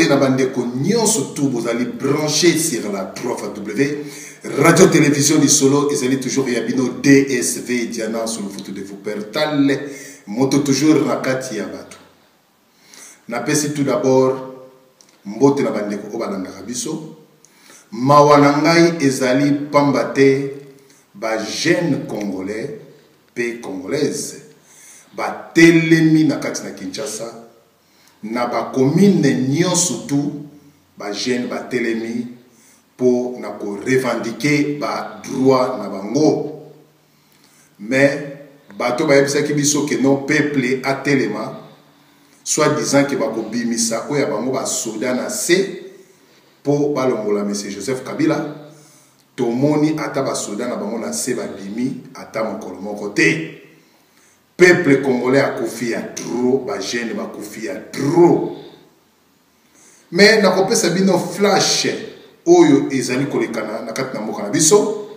Mbote na bandeko nyonso tout bozali branché sur la 3W Radio Télévision Lisolo, ezali toujours ya bino DSV Diana sur le photo de Wuppertal, moto toujours na kati ya bato. Napesi tout d'abord mbote na bandeko oyo balandaka biso. Mawa na ngai ezali pamba te ba jeunes congolais pe congolaise batelemi na kati na Kinshasa na ba commune nionso tout ba jeunes batelemi po na ko revendiquer ba droits na bango mais bato bayebisaki biso que non peuple atelema soit disant que bakobimisa oyo ya bango ba soda na se po balongola monsieur Joseph Kabila. Tomoni ata ba soda na bango na se babimi ata mokolo moko te. Peuple congolais akufi ya trop, ba jeunes bakufi ya trop. Mais nakopesa bino flash oyo ezali kolekana na kati na mboka na biso.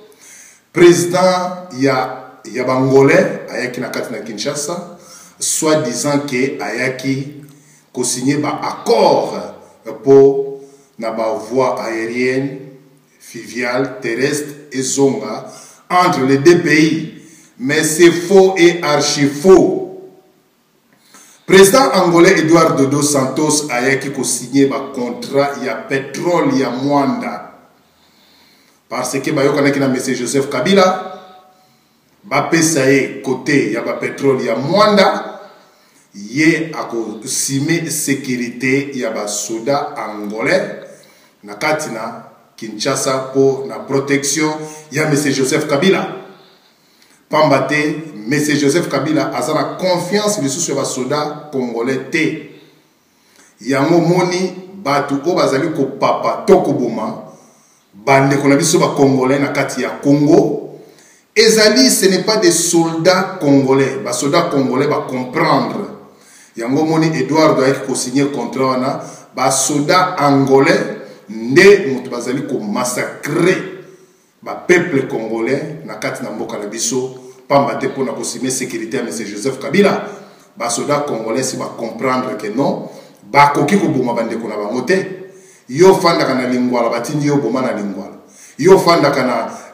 President ya bangolais ayaki na kati na Kinshasa, soit disant que ayaki ko signer ba accord po na ba voies aériennes, fluviales, terrestres ezonga entre les deux pays, mais c'est faux et archi faux. Président angolais Eduardo dos Santos ayaki ko signer ba contrat ya pétrole ya Mwanda parce que bayokanaki na monsieur Joseph Kabila bapesa ye kote ya ba pétrole ya Mwanda, ye akosime sécurité ya ba soda angolais na kati na Kinshasa po na protection ya monsieur Joseph Kabila. Pamba te monsieur Joseph Kabila aza na confiance lisusu ya ba soda congolais te. Yango moni bato oyo bazali kopapa to koboma bandeko na biso ba congolais na kati ya Congo ezali ce n'est pas des soldats congolais. Ba soldats congolais ba comprendre. Yango moni Eduardo ayaki ko signer contrat wana, ba soldats angolais nde moto bazali ko massacrer ba peuple congolais na kati na mboka na biso pamba te pona ko signer sécurité ya monsieur Joseph Kabila. Ba soldats congolais si ba comprendre que non, bakoki koboma bandeko na bango te. Yo fandaka na Lingwala batindi yo boma na Lingwala, yo fandaka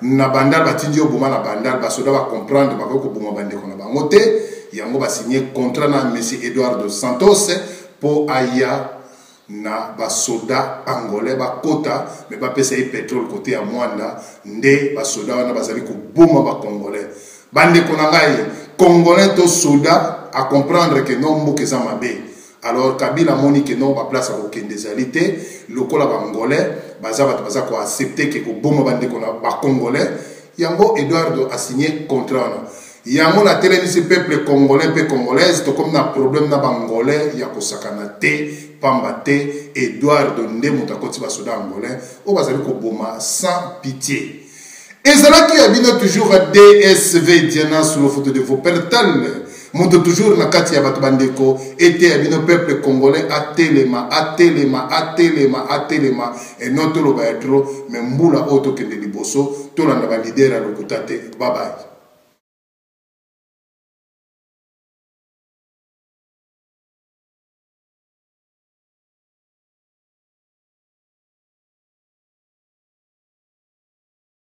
na Bandal batindi yo boma na Bandal. Ba soldats ba comprendre bakoki koboma bandeko na bango te. Yango ba signer contrat na monsieur Eduardo Santos po aya na ba soldats angolais bakota mais bapesa ye pétrole côté ya Mwanda. Nde ba soldats wana bazali koboma ba congolais. Bandeko na ngai congolais to soldat a comprendre que non, mboka eza mabe. Alors Kabila moni que non, ba place ya kokende ezali te, lokola ba angolais baza bato baza ko accepter que koboma bandeko na ba congolais. Yango Eduardo a signé contrat wana. Yango na telemisi peuple congolais pe congolaise, tokomi na problème na ba angolais ya kosakana te, pamba te Eduardo nde moto akoti ba soldats angolais oyo bazali koboma sans pitié. Ezalaki ya bino toujours DSV Diana sous le photo de Wuppertal, moto toujours na kati ya bato bandeko ete ya bino peuple congolais atelema, atelema, atelema, atelema et non toloba ya trop, mais mbula oyo tokende liboso, tolanda ba leader ya lokuta te. Bye bye.